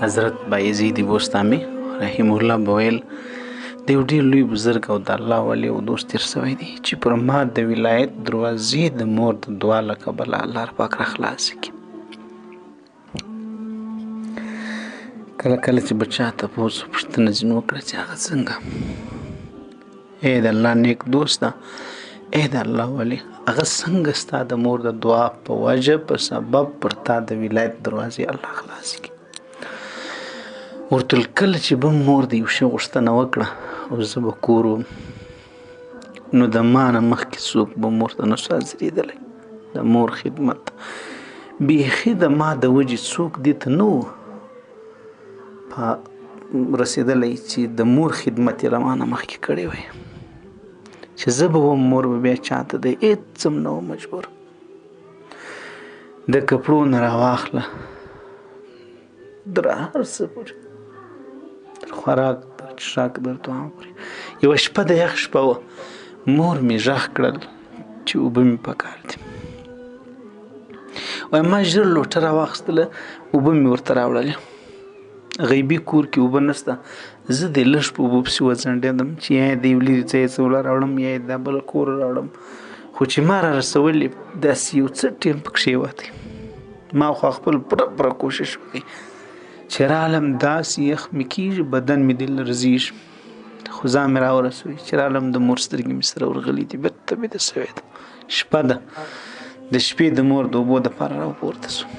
حضرت بایزید بوستامي رحمه الله به ویل، د یو ډېر لوی بزرګ او د الله ولي او دوست تېر شوی دی چې پر ما د ولایت دروازې د مور د دعا له کبله الله پاک را خلاصې کړي. کله کله چې به چا تپوس پوښتنه ځینې وکړه چې هغه څنګه، ای د الله نیک دوسته، ای د الله ولي، هغه څنګه ستا د مور د دعا په وجه په سبب پر تا د ولایت دروازې الله خلاصې کړي؟ ورته کله چې به مور د یو شي غوښتنه وکړه او زه به کور وم، نو د ما نه مخکې څوک به مور ته نه شو حاضرېدلی. د مور خدمت بیخي د ما د وجې څوک دې ته نه و په رسېدلی چې د مور خدمت یې له ما نه مخکې کړی وای. چې زه به وم، مور به بیا چاته د هېڅ هم نه وم مجبور. د کپړو نه راواخله در هر څه پورې، تر خوراک، تر څښاک، تر طعام پورې. یوه شپه د یخ شپه وه، مور مې غږ کړل چې اوبه مې پکار دي. وایي ما ژر لوټه راواخیستله، اوبه مې ورته راوړلې. غیبي کور کې اوبه نشته، زه د لږ په اوبو پسې وځنډېدم چې یا یې د یو لرې ځای څه وله راوړم یا یې د بل کور راوړم. خو چې ما را رسولې داسې یو څه ټیم پکښې وتی. ما خو خپل پوره پوره کوشش وکړی چې رالم، داسې یخ مې کېږي، بدن مې دې لرزېږي، خو ځان مې راورسوي. چې رالم د مور سترګې مې سره ورغلې دي، بېرته بیده شوې ده. شپه ده، د شپې د مور د اوبو دپاره راپورته شوم.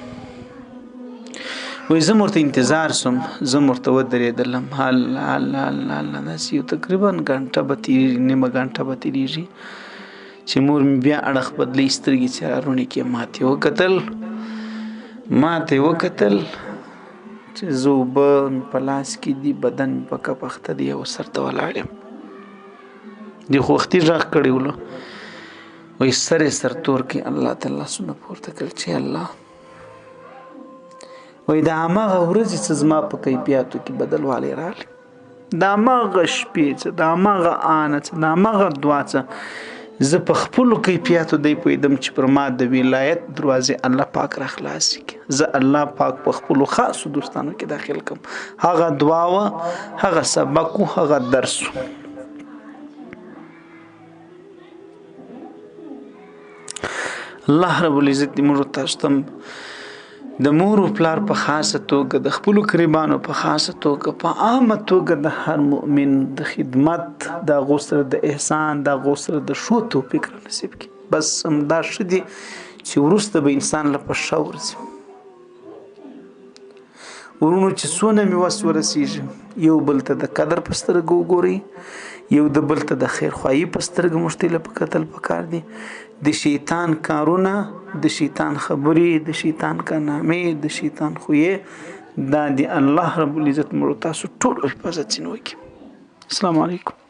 وایي زه ورته انتظار شوم، زه ورته ودرېدلم. الله الله الله الله، داسې یو تقریبا ګنټه به تېرېږي، نیمه ګنټه به تېرېږي چې مور مې بیا اړخ بدلوي، سترګې چې راروڼې کړې. ما ته یې وکتل چې زه اوبه مې په لاس کې دي، بدن مې په کپ اخته دی او سر ته ولاړ یم. دې خو وختي غږ کړی ولو. وایي سر یې سر تور کړي، الله ته لاسونه پورته کړل چې الله. وایي د هماغه ورځې څه زما په کیفیاتو کې بدلوالی راغلی، د هماغه شپې څه، د هماغه آنه څه، د هماغه دعا څه، زه په خپلو کیفیاتو دی پوهېدم چې پر ما د ولایت دروازې الله پاک را خلاصې کړي. زه الله پاک په خپلو خاصو دوستانو کې داخل کړم. هغه دعا وه، هغه سبق و، هغه درس و. الله رب العزت دې موږ تاسو ته د مور او پلار په خاصه توګه، د خپلو قریبانو په خاصه توګه، په عامه توګه د هر مؤمن د خدمت، د هغو سره د احسان، د هغو سره د ښو توفیق را نصیب کړي. بس همدا ښه دي چې وروسته به انسان له په ښه ورځي. ورونو چې څونه مې وس ورسېږي، یو بل ته د قدر په سترګه وګورئ، یو د بل ته د خیرخواهي په سترګه موږ ته په کتل پکار دي. د شیطان کارونه، د شیطان خبرې، د شیطان کارنامې، د شیطان خویې، دا دی الله رب العزت موږ تاسو ټول حفاظت ځینې وکړي. السلام علیکم.